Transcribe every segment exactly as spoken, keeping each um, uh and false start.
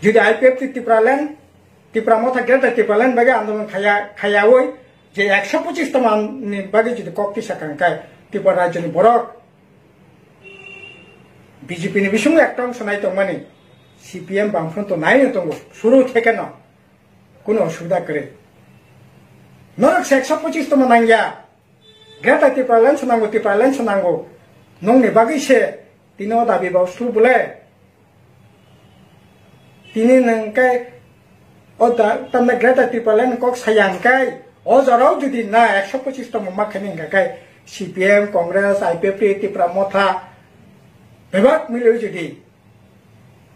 Jodi I P F T Tipraland, Tipra Motha Greater Tipraland bagwi andolon khaya, khayawi je ekso pochis toma ni bagwi jodi kok tisa kangkai Tripura rajyoni borok B J P ni bisingo ekta wngsa nai tongmani, C P M Bamfront to nai no tongo, suru theke no, kuno osubida kwrwi. Norok se ekso pochis toma nangya, Greater Tipraland se nango, Tipraland se nango, nongni bagwi se tini o dabi bo su bole. Tini nang kai o da, tamna Greater Tipraland kok sayang kai, o jorao jodi na ekso pochis toma ma khe nang kai, C P M, Congress, I P F T, Tipra Motha, bebak mili jodi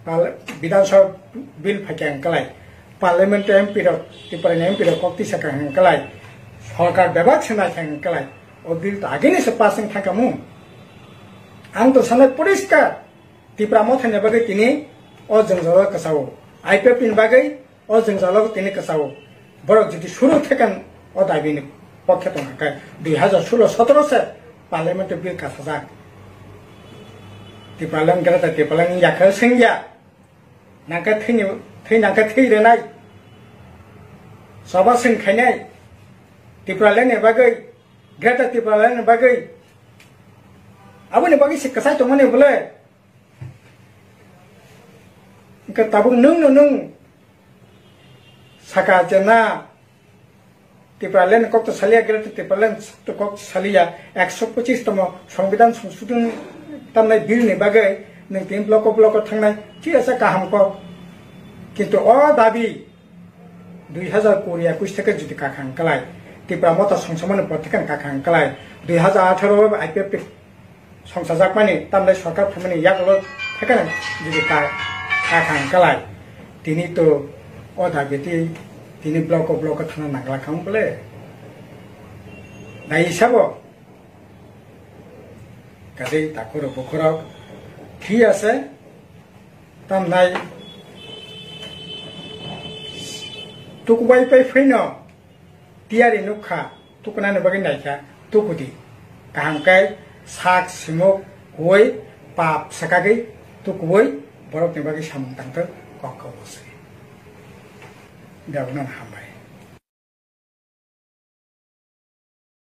Pal-, Bidhan Sabha bill phai kha hwn kalai, Parliament M P rok, Tripura ni M P rok kok tisa kha hwn kalai, sorkar bebak se nai kha hwn kalai, o bill to agini se pass wng thang kha mung. Ang to sanai poriskar, Tipra Motha ni bagwi tini o jwngjalo kwchao, I P F T ni bagwi o jwngjalo tini kwchao. Borok jodi suru thekan o dabi ni pokhe tong kha, dui hazar solo sotoro se Parliament o bill kasajak. Tipraland Greater Tipraland ni yakha sengya. Nangkhe thwini, thwi nangkhe thwi renai. Soba sing khainai. Tipraland ni bagwi, Greater Tipraland ni bagwi. Aboni bagwi se kwchai tongmani bole. Hwnkhe tabuk nwng no nwng saka je na Tipraland kok to saliya, Greater Tipraland to kok saliya, ekso pochis tomo Songbidan Songsodhon tamnai bill ni bagwi nwng tini block o block o thangnai, thik asa kaham kok. Kintu o dabi dui hazar kuri ekush theke jodi kakhang kalai, Tipra Motha songsamani por theke kakhang kalai, dui hazar atharo I P F T songchajakmani tamdai sorkar phaimani yagulo thekeno jodi ka, kakhang kalai. Tini to o dabi ti tini block o block o thana nangla kha bole. Dai sabo kadai takhurok bukhurok thi ase tamnai tukubai pai phaino tiyari nukha, tukunani bagwi naikha, tukudi. Kaham khe sak simuk huwi pap swkagwi tukuwi borokni bagwi samung tangthok kok kok bwswi. Bebakno hambai.